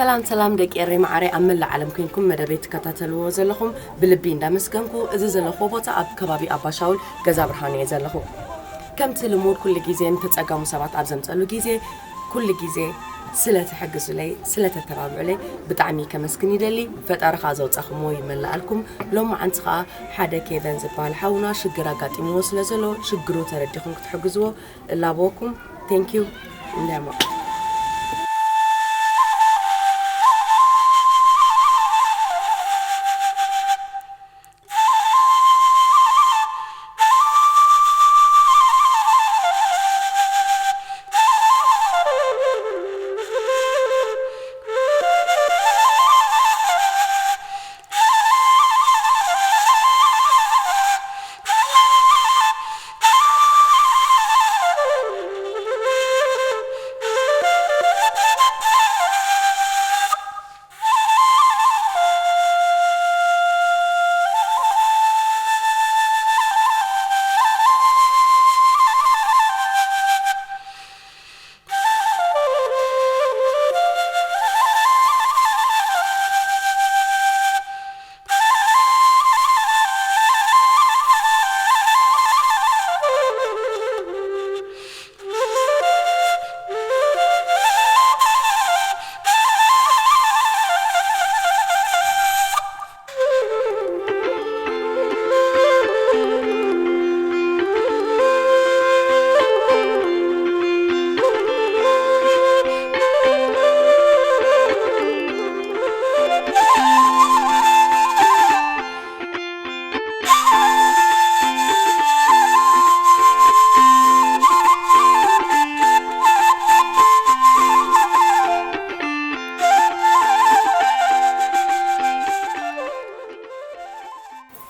ሰላም ሰላም ደቂ ኤረይ መዓረይ፣ ኣብ መላእ ዓለም ኮይንኩም መደበይ ትከታተልዎ ዘለኹም ብልቢ እንዳመስገንኩ፣ እዚ ዘለኹዎ ቦታ ኣብ ከባቢ ኣባሻውል ገዛ ብርሃኑ እየ ዘለኹ። ከምቲ ልሙድ ኩሉ ግዜ ንተጸገሙ ሰባት ኣብ ዘምጸሉ ግዜ ኩሉ ግዜ ስለ ትሕግዙለይ፣ ስለ ተተባብዑለይ ብጣዕሚ ከመስግን ይደሊ። ፈጣሪ ከኣ ዘውጻኹምዎ ይመልኣልኩም። ሎማዓንቲ ከኣ ሓደ ኬቨን ዝበሃል ሓውና ሽግር ኣጋጢምዎ ስለ ዘሎ ሽግሩ ተረዲኹም ክትሕግዝዎ እላበወኩም። Thank you። እንዳሞ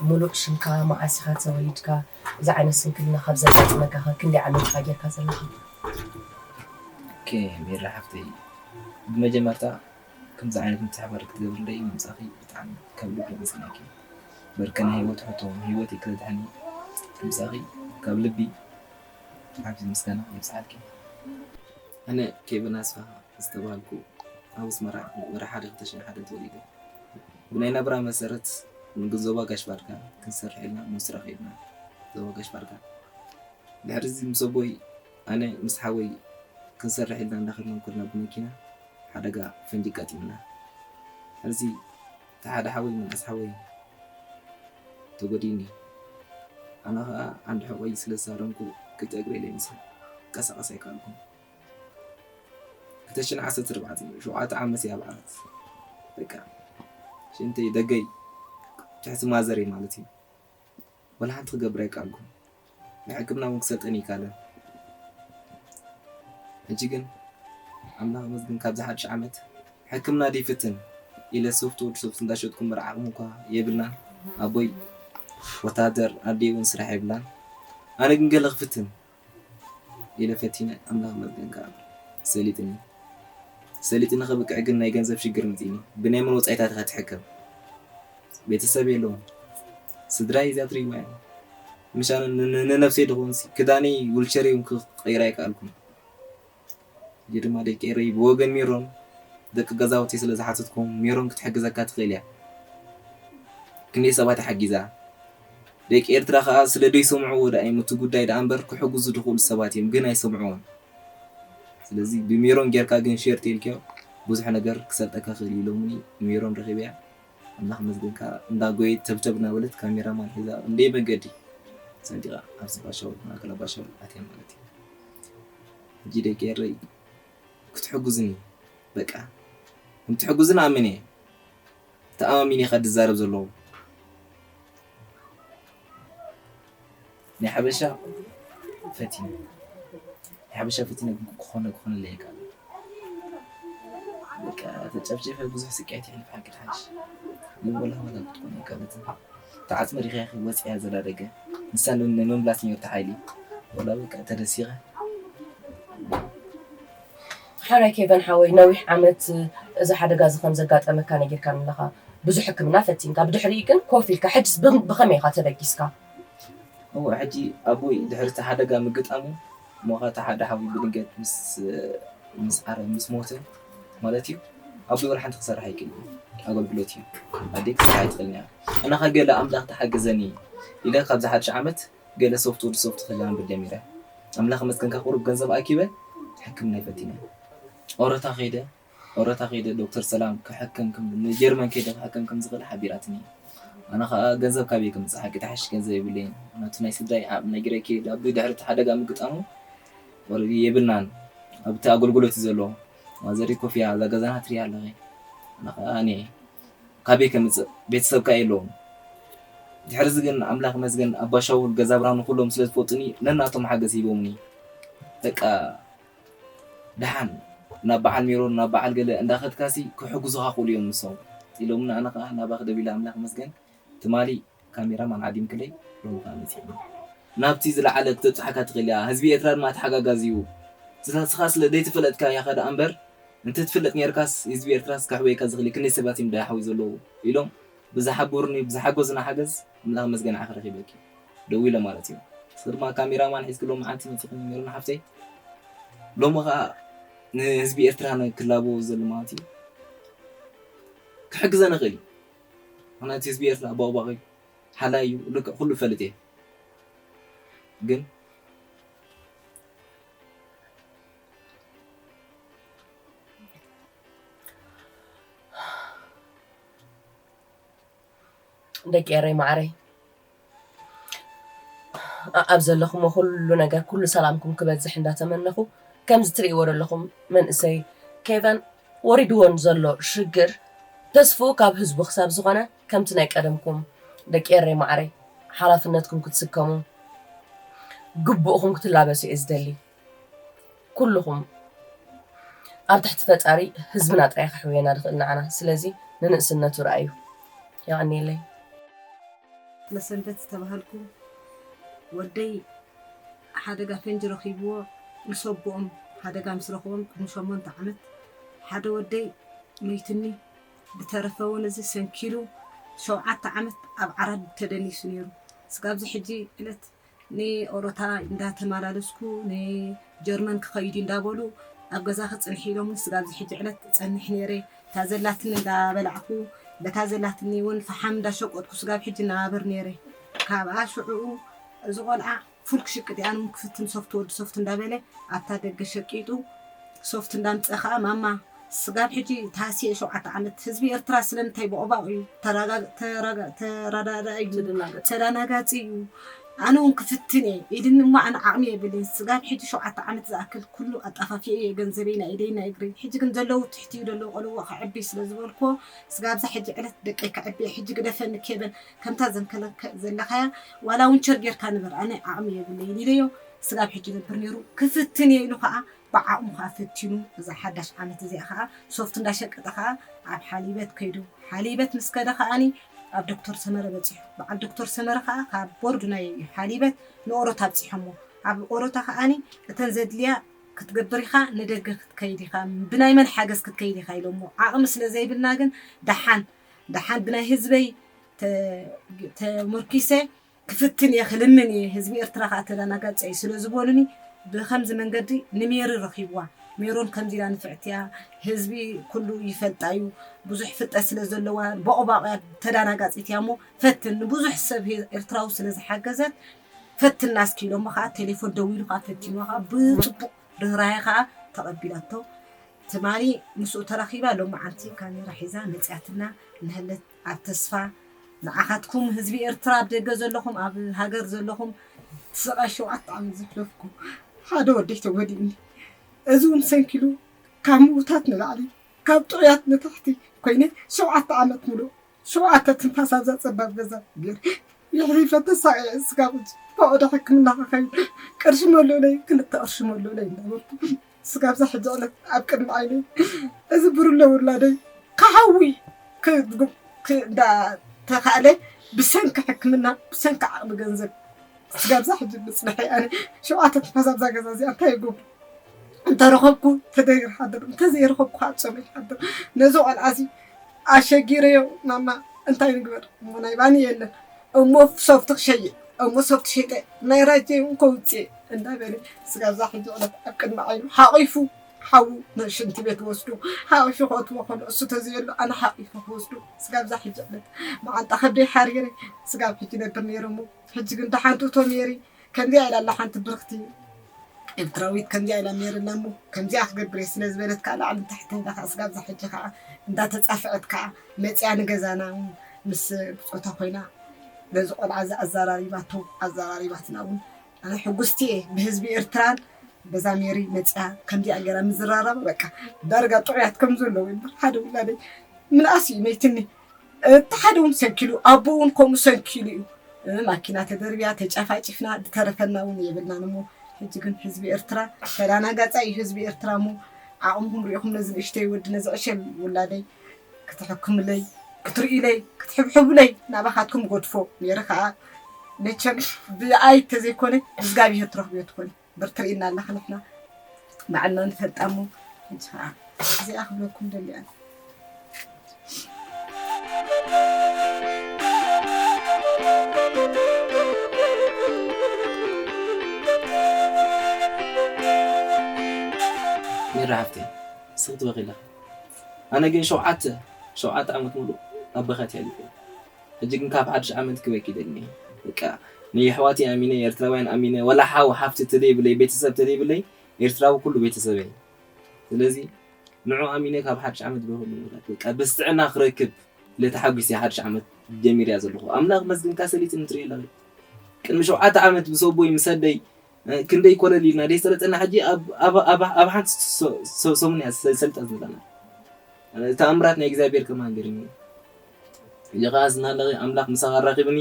ሙሉእ ሽምካ፣ መዓስ ኢኻ ተወሊድካ፣ እዚ ዓይነት ስንክልና ካብ ዘጋጥመካ ኸ ክንደይ ዓመት ኢኻ ጌርካ ዘለኻ? ኦኬ፣ ሜሪ ሓፍተይ፣ ብመጀመርታ ከምዚ ዓይነት ምትሕብባር ክትገብርለይ ምምጻእኺ ብጣዕሚ ካብ ልቢ የመስግነኪ። በርከ ናይ ህይወት ሕቶ ህይወተይ ክተድሕኒ ምምጻእኺ ካብ ልቢ ዓቢ ምስጋና የብጽሓልኪ። ኣነ ኬቨን ኣስፍሃ ዝተባህልኩ ኣብ ኣስመራ ወርሒ ሓደ ክልተ ሽሕን ሓደን ተወሊደ። ብናይ ናብራ መሰረት ንዞባ ጋሽ ባርካ ክንሰርሕ ኢልና ንስራሕ ኢልና ዞባ ጋሽ ባርካ። ድሕሪ እዚ ምስ ኣቦይ ኣነ ምስ ሓወይ ክንሰርሕ ኢልና እንዳኸድና እንከለና ብመኪና ሓደጋ ፈንጂ ኣጋጢሙና። ሕዚ እቲ ሓደ ሓወይ ምንኣስ ሓወይ ተጎዲእኒ። ኣነ ኸኣ ዓንዲ ሕቖይ ስለ ዝሳረምኩ ክልተ እግረይ ለሚሰ። ክንቀሳቐስ ኣይከኣልኩን። ክልተ ሽሕን ዓሰርተ ኣርባዕተ ሸውዓተ ዓመት እየ ኣብ ዓራት። በቃ ሽንተይ ደገይ ትሕቲ ማዘረይ ማለት እዩ። ወላ ሓንቲ ክገብር ኣይከኣልኩን። ንሕክምና እውን ክሰልጠን ኣይከኣለን። ሕጂ ግን ኣምላኽ ይመስገን ካብዚ ሓድሽ ዓመት ሕክምና ደይፍትን ኢለ ሶፍት ወዲ ሶፍት እንዳሸጥኩ ምርዓቕም እኳ የብልናን። ኣቦይ ወታደር፣ ኣደይ እውን ስራሕ የብላን። ኣነ ግን ገለ ክፍትን ኢለ ፈቲነ ኣምላኽ ይመስገን ከዓ ሰሊጥኒ። ሰሊጥኒ ከብቅዕ ግን ናይ ገንዘብ ሽግር መፂኒ። ብናይ መን ወፃኢታት ኢኻ ትሕከም? ቤተሰብ የለውን። ስድራይ እዚኣ ትርእይዋ እያ። ምሻን ን-፣ ን-፣ ንነብሰይ ድኾንሲ ክዳነይ ዊልቸር እውን ክቐይር ኣይከኣልኩን። ሕጂ ድማ ደቂ ኤረይ ብወገን ሜሮን ደቂ ገዛውቲ ስለ ዝሓተትኩም ሜሮን ክትሕግዘካ ትኽእል እያ። ክንደይ ሰባት ሓጊዛ። ደቂ ኤርትራ ከኣ ስለ ደይሰምዕዎ ደኣ እዮም እቲ ጉዳይ ደኣ እምበር ክሕግዙ ድኽእሉ ሰባት እዮም፣ ግን ኣይሰምዕዎን። ስለዚ ብሜሮን ጌርካ ግን ሼር ተኢልካዮ ብዙሕ ነገር ክሰልጠካ ክእል እዩ። ሎምኒ ሜሮን ረኺበያ ኣምላኽ መስገን ከኣ እንዳ ጎየት ተብተብ እናበለት ካሜራ ማን ሒዛ እንደ መገዲ ሰንጢቓ ኣብዚ ባሻውል ማእከላ ባሻውል ኣትያ ማለት እዩ። ሕጂ ደቂ ኤረይ ክትሕጉዝኒ በቃ ከምትሕጉዝኒ ኣምን እየ። ተኣማሚን ኢኻ ዝዛረብ ዘለዉ። ናይ ሓበሻ ፈቲነ ናይ ሓበሻ ፈቲነ ግን ክኾነ ክኾነለይ ኣይከኣልን። በቃ ተጨፍጨፈ ብዙሕ ስቃያት የሕልፍ ሓቂ ሓሽ ግን ወላ ወላ ክትኮን ኣይከኣለትን። ተዓጽመ ዲኻ ኢኺ ወፂኣ ዘላ ደገ ንሳ ንምምላስ ነርታ ሓይሊ ወላ በቃ ተደሲቐ ሓራይ ኬቨን ሓወይ ነዊሕ ዓመት እዚ ሓደጋ እዚ ከም ዘጋጠመካ ነጊርካኒ ኣለኻ። ብዙሕ ሕክምና ፈቲንካ ብድሕሪኡ ግን ኮፍ ኢልካ ሕጅስ ብ- ብኸመይ ኢኻ ተበጊስካ? እወ ሕጂ ኣቦይ ድሕሪ እቲ ሓደጋ ምግጣሙ እሞ ኸዓ እቲ ሓደ ሓወይ ብድንገት ምስ ምስ ዓረ ምስ ሞተ ማለት እዩ ኣቦይ ወላ ሓንቲ ክሰርሕ ኣይክእልን፣ ኣገልግሎት እዩ። ኣደይ ክትሰርሕ ኣይትኽእልን እያ። ኣነ ኸ ገለ ኣምላኽ ተሓገዘኒ ኢለ ካብዚ ሓድሽ ዓመት ገለ ሶፍት ወዲ ሶፍት ክላንብል ጀሚረ። ኣምላኽ መስገን ካብ ቁሩብ ገንዘብ ኣኪበ ሕክምና ይፈቲነ። ኦሮታ ከይደ ኦሮታ ከይደ ዶክተር ሰላም ክሕክም ከም ንጀርመን ከይደ ክሕክም ከም ዝኽእል ሓቢራትኒ። ኣነ ኸኣ ገንዘብ ካበይ ከምጽእ ሓቂ ተሓሽ ገንዘብ የብለይን። ምኽንያቱ ናይ ስድራይ ዓቕሚ ነጊረኪ ኣቦይ ድሕሪ እቲ ሓደጋ ምግጣሙ ወረዲ የብልናን። ኣብቲ ኣገልግሎት እዩ ዘሎ። ማዘሪ ኮፍያ እዛ ገዛና ትሪኣ ኣለኺ። ኣነ ኸኣ እኔ ካበይ ከምጽእ ቤተሰብ ከኣ የለዎም። ድሕርዚ ግን ኣምላኽ መስገን ኣባ ሻውል ገዛ ብርሃኑ ኩሎም ስለ ዝፈልጡኒ ነናቶም ሓገዝ ሂቦምኒ። በቃ ደሓን ናብ በዓል ሜሮን ናብ በዓል ገለ እንዳኸድካሲ ክሕግዙኻ ክእሉ እዮም ንሶም ኢሎምኒ። ኣነ ኸዓ ናባኺ ደዊለ ኣምላኽ መስገን ትማሊ ካሜራማን ዓዲምክለይ ሎሚ ኸዓ መጺእኒ። ናብቲ ዝለዓለ ክተብጽሓካ ትኽእል እያ። ህዝቢ ኤርትራ ድማ ተሓጋጋዚ እዩ። ንስኻ ስለ ዘይተፈለጥካ ኢኻ ደኣ እምበር እንተትፍለጥ ኔርካስ ህዝቢ ኤርትራስ ከሕውየካ ዝኽእል ክንደይ ሰባት እዮም ደኣ ሓዊ ዘለዉ ኢሎም ብዝሓበሩኒ ብዝሓገዙና ሓገዝ ኣምላኽ መስገን ንዓኺ ረኺበኪ። ደዊለ ማለት እዩ። ንስኺ ድማ ካሜራማን ሒዝኪ ሎሚ ዓንቲ መጺኺ ሜሮን ሓፍተይ። ሎሚ ኸኣ ንህዝቢ ኤርትራ ክላበዎ ዘሎ ማለት እዩ። ክሕግዘ ንኽእል እዩ። ምኽንያቱ ህዝቢ ኤርትራ ኣባቕባቕ እዩ። ሓላይ እዩ። ልክዕ ኩሉ እፈልጥ እየ። ግን ደቂ ኤረይ ማዓረይ፣ ኣ-፣ ኣብ ዘለኹሞ ኩሉ ነገር፣ ኩሉ ሰላምኩም ክበዝሕ እንዳተመነኹ፣ ከምዚ ትርእይዎ ዘለኹም መንእሰይ ኬቨን ወሪድዎ ንዘሎ ሽግር፣ ተስፍኡ ካብ ህዝቡ ክሳብ ዝኾነ፣ ከምቲ ናይ ቀደምኩም ደቂ ኤረይ ማዓረይ፣ ሓላፍነትኩም ክትስከሙ፣ ግቡእኹም ክትላበሱ እየ ዝደሊ። ኩልኹም ኣብ ትሕቲ ፈጣሪ ህዝብና ጥራይ ከሕውየና ዝኽእል ንዓና። ስለዚ ንንእስነቱ ረኣዩ። የቐንየለይ። መሰንበት ዝተባህልኩ ወደይ ሓደጋ ፈንጂ ረኺብዎ ምስ ኣቦኦም ሓደጋ ምስ ረኽቦም ቅድሚ ሸሞንተ ዓመት ሓደ ወደይ መይትኒ ብተረፈ እውን እዚ ሰንኪሉ ሸውዓተ ዓመት ኣብ ዓራድ ተደኒሱ ነይሩ። ስጋብዚ ሕጂ ዕለት ንኦሮታ እንዳተመላለስኩ ንጀርመን ክኸይድ እንዳበሉ ኣብ ገዛ ክጽንሕ ኢሎም ስጋብዚ ሕጂ ዕለት ጸንሕ ነይረ። እታ ዘላትኒ እንዳበላዕኩ በታ ዘላትኒ እውን ፈሓም እንዳሸቆጥኩ ስጋብ ሕጂ እናባብር ነይረ። ካብኣ ሽዑኡ እዚ ቆልዓ ፉል ክሽቅጥ እየ ኣነ እውን ክፍትን ሶፍት ወዲ ሶፍት እንዳበለ ኣብታ ደገ ሸቂጡ ሶፍት እንዳምፀ ከዓ ማማ ስጋብ ሕጂ ታሲየ ሸውዓተ ዓመት ህዝቢ ኤርትራ ስለምንታይ ቦቕባቕ እዩ ተራጋ- ተራጋ- ተረዳዳኢ እዩ ተደናገጽ። ተዳናጋፂ እዩ ኣነ እውን ክፍትን እየ ኢልኒ እሞ ኣነ ዓቕሚ የብለይን ስጋብ ሕጂ ሸውዓተ ዓመት ዝኣክል ኩሉ ኣጣፋፊየ እየ ገንዘበይ ናይ ኢደይ ናይ እግረይ ሕጂ ግን ዘለዉ ትሕቲ እዩ ዘለዉ ቆልዎ ከዕቢ ስለ ዝበልኮ ስጋብዛ ሕጂ ዕለት ደቀይ ከዕቢ እየ ሕጂ ግደፈኒ ኬበን ከምታ ዘንከለከ ዘለኻያ ዋላ ውንቸር ጌርካ ንበር ኣነ ዓቕሚ የብለይን ኢለዮ ስጋብ ሕጂ ነብር ነይሩ ክፍትን እየ ኢሉ ከዓ ብዓቕሙ ከዓ ፈቲኑ እዛ ሓዳሽ ዓመት እዚኣ ከዓ ሶፍት እንዳሸቀጠ ከዓ ኣብ ሓሊበት ከይዱ ሓሊበት ምስ ከደ ከዓኒ ኣብ ዶክተር ሰመረ በፂሑ በዓል ዶክተር ሰመረ ከዓ ካብ ቦርድ ናይ ሓሊበት ንኦሮታ ኣብፂሖሞ ኣብ ኦሮታ ከዓኒ እተን ዘድልያ ክትገብር ኢኻ ንደገ ክትከይድ ኢኻ ብናይ መን ሓገዝ ክትከይድ ኢኻ ኢሎሞ ዓቕሚ ስለ ዘይብልና ግን ደሓን ደሓን ብናይ ህዝበይ ተመርኪሰ ክፍትን እየ ክልምን እየ ህዝቢ ኤርትራ ከዓ ተዳናጋፀ እዩ ስለ ዝበሉኒ ብከምዚ መንገዲ ንሜሪ ረኪብዋ ሜሮን ከምዚ ኢላ ንፍዕቲ እያ ህዝቢ ኩሉ ይፈልጣ እዩ ብዙሕ ፍልጠት ስለ ዘለዋ ቦቕባቕ እያ ተዳናጋፂት እያ እሞ ፈትን ንብዙሕ ሰብ ኤርትራዊ ስለ ዝሓገዘት ፈትና እስኪ ኢሎሞ ከዓ ቴሌፎን ደዊሉ ከዓ ፈቲንዋ ከዓ ብፅቡቕ ርህራሄ ከዓ ተቐቢላቶ ትማሊ ምስኡ ተራኺባ ሎመዓንቲ ካሜራ ሒዛ መፅያትና ንህለት ኣብ ተስፋ ንዓኻትኩም ህዝቢ ኤርትራ ኣብ ደገ ዘለኹም ኣብ ሃገር ዘለኹም ስቓይ ሸውዓተ ዓመት ዘሕለፍኩም ሓደ ወደይ ተጎዲእኒ እዚ እውን ሰንኪሉ ካብ ምውታት ንላዕሊ ካብ ጥዑያት ንታሕቲ ኮይነ ሸውዓተ ዓመት ምሉእ ሸውዓተ ትንፋስ ኣብዛ ጸባብ ገዛ ገይረ የሕሊፈ ተሳቒዐ ስጋብ ሕጂ ፈቐዶ ሕክምና ክኸይድ ቅርሺ መሉእለይ ክልተ ቅርሺ መሉእለይ እንዳበልኩ ስጋብዛ ሕጂ ዕለት ኣብ ቅድሚ ዓይነይ እዚ ብሩለ ውላደይ ክሓዊ እንዳተኻእለ ብሰንኪ ሕክምና ብሰንኪ ዓቕሚ ገንዘብ ስጋብዛ ሕጂ ምፅንሐይ ኣነ ሸውዓተ ትንፋስ ኣብዛ ገዛ እዚኣ እንታይ ይገብሩ እንተረኸብኩ ተደይር ሓድር እንተዘይረኸብኩ ከዓ ጾመ ይሓድር ነዚ ቆልዓ እዚ ኣሸጊረዮ ማማ እንታይ ንግበር እሞ ናይ ባኒ የለን እሞ ሶፍቲ ክሸይጥ እሞ ሶፍቲ ሸይጠ ናይ ራጀይ እውን ከውፅእ እንዳበለ ስጋብዛ ሕጂ ዕለት ኣብ ቅድሚ ዓይኑ ሓቂፉ ሓዉ ንሽንቲ ቤት ወስዱ፣ ሓው ሽኾት መኾኑ እሱ ተዘየሉ ኣነ ሓቂፈ ክወስዱ። ስጋብ ዛ ሕጂ ዕለት መዓንጣ ከብደይ ሓሪረ፣ ስጋብ ሕጂ ነብር ነይሩ እሞ፣ ሕጂ ግን ደሓንቱ እቶ ሜሪ ከምዚኣ ኢላ ኣላ ሓንቲ ብርኽቲ ኤርትራዊት ከምዚኣ ኢላ ሜሪ እላ እሞ፣ ከምዚኣ ክገብር እየ ስለ ዝበለት ከዓ ላዕልን ታሕትን ኢላ ከዓ ስጋብ ዛ ሕጂ ከዓ እንዳተጻፍዐት ከዓ መጺኣ ንገዛና እውን ምስ ብጾታ ኮይና ነዚ ቆልዓ እዚ ኣዘራሪባቶ ኣዘራሪባትና እውን ኣነ ሕጉስቲ እየ ብህዝቢ ኤርትራን በዛ ሜሪ መጺኣ ከምዚኣ ገይራ ምዝራራባ በቃ ዳርጋ ጥዑያት ከም ዘለዉ እምበር ሓደ ውላደይ ምንኣስ እዩ መይትኒ። እቲ ሓደ እውን ሰንኪሉ ኣቦኡ እውን ከምኡ ሰንኪሉ እዩ። እ፣ ማኪና ተደርብያ ተጫፋጭፍና ዝተረፈና እውን የብልናን እሞ ሕጂ ግን ህዝቢ ኤርትራ ተዳናጋጻ እዩ ህዝቢ ኤርትራ እሞ ዓቕምኩም ሪኢኹም ነዚ ንእሽተይ ወዲ ነዚ ዕሸል ውላደይ ክትሕክምለይ ክትርእዩለይ ክትሕብሕቡለይ ናባኻትኩም ጎድፎ ነይረ ከዓ መቸም ብኣይ ተዘይኮነ እግዚኣብሄር ትረኽብዮ ትኾነ ብር ትርእና ኣለኻ ንሕና ባዕልና ንፈልጣ እሞ ሕጂ ከዓ እዚኣ ክብለኩም ደሊያ ሚራ ሓፍተይ ስቕ ትበኺ ኣለኻ ኣነ ግን ሸውዓተ ሸውዓተ ዓመት ሙሉእ ኣብ በኸት ያሊፈ ሕጂ ግን ካብ ሓድሽ ዓመት ክበኪ ደኒ በቃ ንየሕዋት ኣሚነ ኤርትራውያን ኣሚነ ወላ ሓው ሓፍቲ ተደይብለይ ቤተሰብ ተደይብለይ ኤርትራዊ ኩሉ ቤተሰበይ ስለዚ ንዑ ኣሚነ ካብ ሓድሽ ዓመት በክሉ ምራት በቃ ብስጥዕና ክረክብ ለተሓጒስ ሓድሽ ዓመት ጀሚርያ ዘለኹ ኣምላኽ መስግንካ ሰሊጥ ንትርኢ ኣለኺ ቅድሚ ሸውዓተ ዓመት ብሰቦይ ምስ ኣደይ ክንደይ ኮለል ኢልና ደይ ሰለጠና ሕጂ ኣብ ሓንቲ ሰሙን እያ ሰልጠን ዘለና ተኣምራት ናይ እግዚኣብሔር ከማን ገርም ሕጂ ከዓ ዝናለቂ ኣምላኽ ምሳኻ ኣራኪብኒ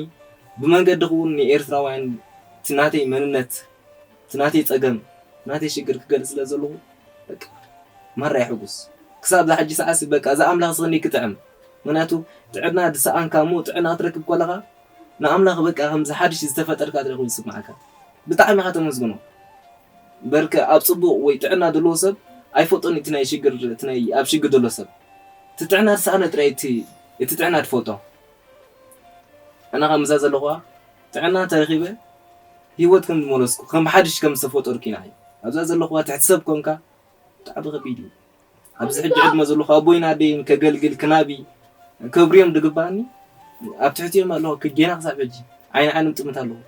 ብመንገዲ ክውን ንኤርትራውያን ትናተይ መንነት ትናተይ ፀገም ትናተይ ሽግር ክገልፅ ስለ ዘለኹ ማራ ይሕጉስ ክሳብ ዛ ሕጂ ሰዓት በቃ እዛ ኣምላኽ ስኽኒ ክጥዕም ምክንያቱ ጥዕና ዝሰኣንካ እሞ ጥዕና ክትረክብ ከለኻ ንኣምላኽ በቃ ከምዚ ሓድሽ ዝተፈጠርካ ትረኽቡ ዝስምዓካ ብጣዕሚ ኢኻ ተመስግኖ በርከ ኣብ ፅቡቕ ወይ ጥዕና ዘለዎ ሰብ ኣይፈልጦን እቲ ናይ ሽግር እቲ ናይ ኣብ ሽግር ዘሎ ሰብ እቲ ጥዕና ዝሰኣነ ጥራይ እቲ እቲ ጥዕና ትፈልጦ ኣነ ካብ ምዛ ዘለኹዋ ጥዕና ተረኺበ ህይወት ከም ዝመለስኩ ከም ሓድሽ ከም ዝተፈጠርኩ ኢና ኣብዛ ዘለኹዋ ትሕቲ ሰብ ኮንካ ብጣዕሚ ከቢድ እዩ ኣብዚ ሕጂ ዕድመ ዘለኹ ኣቦይን ኣደይን ከገልግል ክናቢ ከብርዮም ዝግባኣኒ ኣብ ትሕቲኦም ኣለኹ ክጌና ክሳብ ሕጂ ዓይኒ ዓይኖም ጥምት ኣለኹ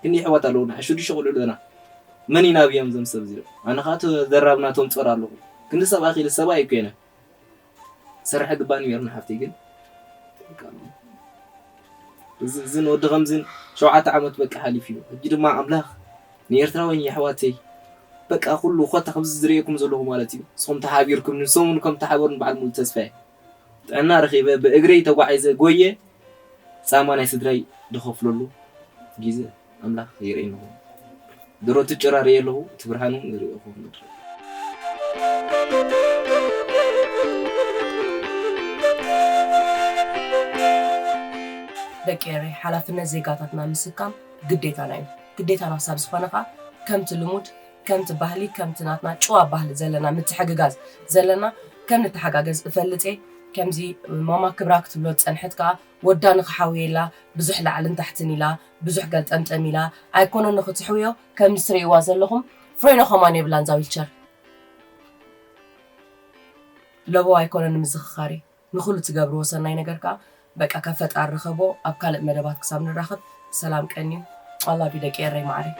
ክንዲ ኣሕዋት ኣለዉና ሽዱሽተ ቆልዑ ኣለና መን ይናብዮም እዞም ሰብ እዚኦም ኣነ ከዓ ተደራብና ተምፅር ኣለኹ ክንዲ ሰብ ኣኺለ ሰብ ኣይኮነ ክሰርሕ ግባእ ነይሩ ንሓፍተይ ግን እዚ ንወዲ ከምዝን ሸውዓተ ዓመት በቃ ሓሊፉ እዩ ሕጂ ድማ ኣምላኽ ንኤርትራውያን የሕዋተይ በቃ ኩሉ ኮታ ከምዚ ዝርእየኩም ዘለኹ ማለት እዩ ንስኹም ተሓቢርኩም ንሶምን ከም ተሓበሩን በዓል ሙሉ ተስፋ እየ ጥዕና ረኺበ ብእግረይ ተጓዒዘ ጎየ ፃማ ናይ ስድራይ ዝኸፍለሉ ግዜ ኣምላኽ የርእየና። ደሮቱ ጭራ ርእየ ኣለኹ፣ እቲ ብርሃን እውን ይርእዮ ክኸውን ይኽእል። ደቂ ኤረይ፣ ሓላፍነት ዜጋታትና ምስካም ግዴታና እዩ። ግዴታና ክሳብ ዝኾነ ከኣ፣ ከምቲ ልሙድ፣ ከምቲ ባህሊ፣ ከምቲ ናትና ጭዋ ባህሊ ዘለና፣ ምትሕግጋዝ ዘለና፣ ከም ንተሓጋገዝ እፈልጥ እየ። ከምዚ ማማ ክብራ ክትብሎ ዝጸንሐት ከኣ፣ ወዳ ንኽሓውየላ ብዙሕ ላዕልን ታሕትን ኢላ፣ ብዙሕ ገልጠምጠም ኢላ፣ ኣይኮነን ንኽትሕውዮ፣ ከምዚ ትርእይዋ ዘለኹም፣ ፍሬኖ ከማን የብላን እዛ ዊልቸር። ለበዋ ኣይኮነን ንምዝኽኻር እየ። ንኹሉ ትገብርዎ ሰናይ ነገር ከኣ በቃ ካብ ፈጣሪ ርኸቦ። ኣብ ካልእ መደባት ክሳብ ንራኸብ ሰላም ቀንዩ። I love you ደቂ ኤረይ መዓረይ።